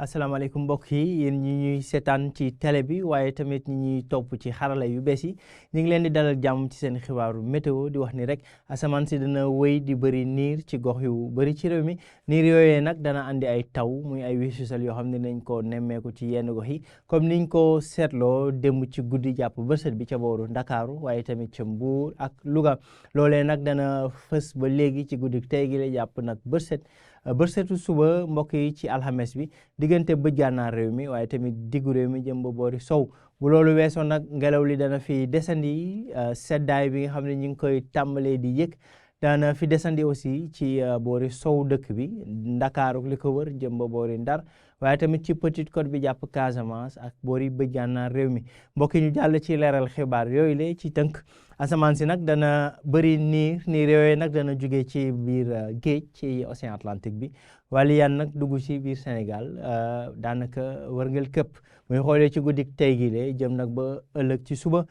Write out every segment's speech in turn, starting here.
asalaamaaleykum mbokk yi yéen ñi ñuy seetaan ci télé bi waaye tamit ñi ñuy topp ci xarala yu bees yi ñu ngi leen di dalal jàmm ci seen xibaaru météo di wax ni rek asamaan si dana wéy di bëri niir ci gox yu bëri ci réew mi niir yooyee nag dana andi ay taw muy ay wis-wisal yoo xam ne nañ ko nemmeeku ci yenn gox yi comme niñ ko seetloo démb ci guddi jàpp bërsët bi ca booru Ndakaaru waaye tamit ca Mbuur ak Louga loolee nag dana fës ba léegi ci guddi tey gi la jàpp nag bërsëtu suba mbokk yi ci alxames bi diggante bëj gànnaar réew mi waaye tamit diggu réew mi jëm ba boori sow bu loolu weesoo nag ngelaw li dana fi desandi seddaay bi nga xam ne ñu ngi koy tàmbalee di yëg dana fi desandi aussi ci boori sow dëkk bi Ndakaaru li ko wër jëm ba boori Ndar waaye tamit ci Petite Côte bi jàpp Casamance ak boori bëj gànnaar réew mi mbokk yi ñu jàll ci leeral xibaar yooyu la ci tënk asamaan si nag dana bëri niir yooyu nag dana jóge ci biir géej ci océan Atlantique bi wala yan nag dugg ci biir Sénégal daanaka wërngal këpp muy xoolee ci guddik tey gi le jëm nag ba ëllëg ci suba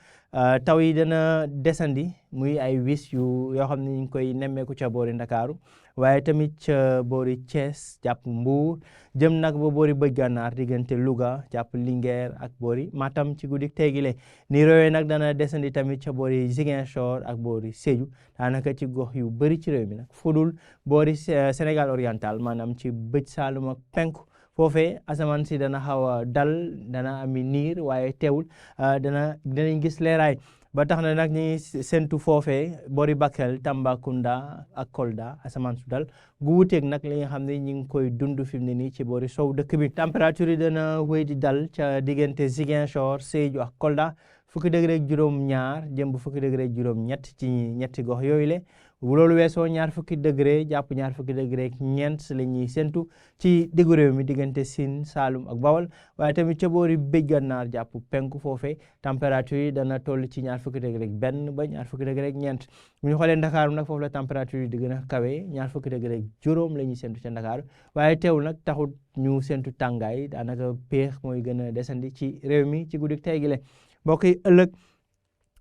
taw yi dana desandi muy ay wis yoo xam ne ñu ngi koy nemmeeku ca boori Ndakaaru waaye tamit ca boori Thiès jàpp Mbuur jëm nag ba boori bëj gànnaar diggante Louga jàpp Linguère ak boori Matam ci guddik tey gi le niir yooyu nag dana desandi tamit ca boori Ziguinchor ak boori Sédhiou daanaka ci gox yu bëri ci réew mi nag fudul boori Sénégal oriental maanaam ci bëj Saalum ak penku foofee asamaan si dana xaw a dal dana ami niir waaye teewul danañ gis leeraay ba tax na nag ñi sentu foofee boori Bakel Tambacounda ak Kolda asamaan su dal gu wuteeg nag li nga xam ne ñu ngi koy dund fi mu ne nii ci boori sow dëkk bi température yi dana wéy di dal ca diggante Ziguinchor Sédhiou ak Kolda fukki degré ak juróom ñaar jëm bu fukki degré ak juróom ñett ci ñetti gox yooyu le bu loolu weesoo ñaar fukki degré jàpp ñaar fukki degré ak ñeent la ñuy séntu ci diggu réew mi diggante Sine Saalum ak Bawol waaye tamit ca boori bëj gànnaar jàpp penku foofee température yi dana toll ci ñaar fukki degré ak benn ba ñaar fukki degré ak ñeent bu ñu xoolee Ndakaaru nag foofu la température yi di gën a kawe ñaar fukki degré ak juróom la ñuy séntu ca Ndakaaru waaye teewul nag taxut ñu séntu tàngaay daanaka péex mooy gën a desandi ci réew mi ci guddik tey gi le mbokk yi ëllëg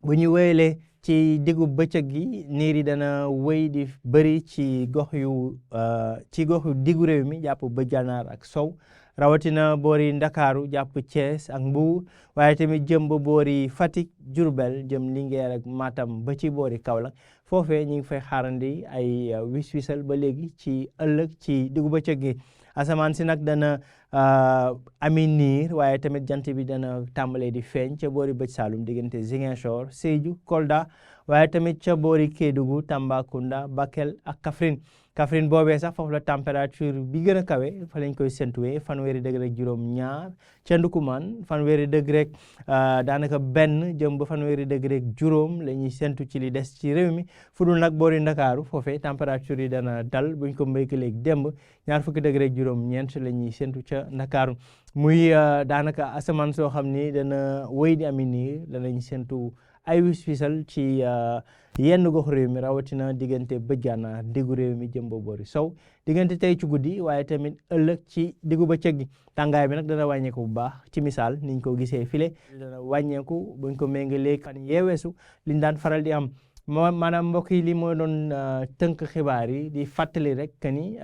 bu ñu wéyalee ci diggu bëccëg gi niir yi dana wéy di bëri ci gox yu diggu réew mi jàpp bëj gànnaar ak sow rawatina boori Ndakaaru jàpp Thiès ak Mbuur waaye tamit jëm ba boori Fatick Diourbel jëm Linguère ak Matam ba ci boori Kaolack foofee ñu ngi fay xaarandi ay wis-wisal ba léegi ci ëllëg ci diggu bëccëg gi asamaan si nag dana ami niir waaye tamit jant bi dana tàmbalee di feeñ ca boori bëj Saalum diggante Ziguinchor Sédhiou Kolda waaye tamit ca boori Kédougou Tambacounda Bakel ak Kaffrine boobee sax foofu la température bi gën a kawe fa lañ koy séntuwee fanweeri degré ak juróom ñaar ca Ndukumaan fanweeri degré daanaka benn jëm ba fanweeri degré ak juróom la ñuy séntu ci li des ci réew mi fudul nag boori Ndakaaru foofee température yi dana dal buñ ko mbéykaleeg démb ñaar fukki degré ak juróom ñeent la ñuy séntu ca Ndakaaru muy daanaka asamaan soo xam ni dana wéy di ami niir danañ séntu ay wis-wisal ci yenn gox réew mi rawatina diggante bëj gànnaar diggu réew mi jëm ba boori sow diggante tey ci guddi waaye tamit ëllëg ci diggu bëccëg gi tàngaay bi nag dana wàññeeku bu baax ci misaal niñ ko gisee file dana wàññeeku buñ ko méngalee fan yeeweesu liñ daan faral di am maanaam mbokk yi li moo doon tënk xibaar yi di fàttali rek que ni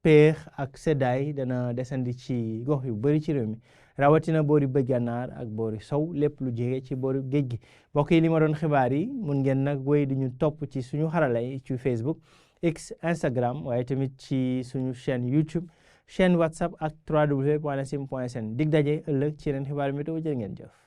péex ak seddaay dana desandi ci gox yu bëri ci réew mi rawatina boori bëj gànnaar ak boori sow lépp lu jege ci boori géej gi mbokk yi li ma doon xibaar yi mun ngeen nag wéy di ñu topp ci suñu xarala yi ci Facebook X Instagram waaye tamit ci suñu chaîne YouTube chaîne WhatsApp ak www.sn dig daje ëllëg ci yeneen xibaar météo jërë ngeen jëf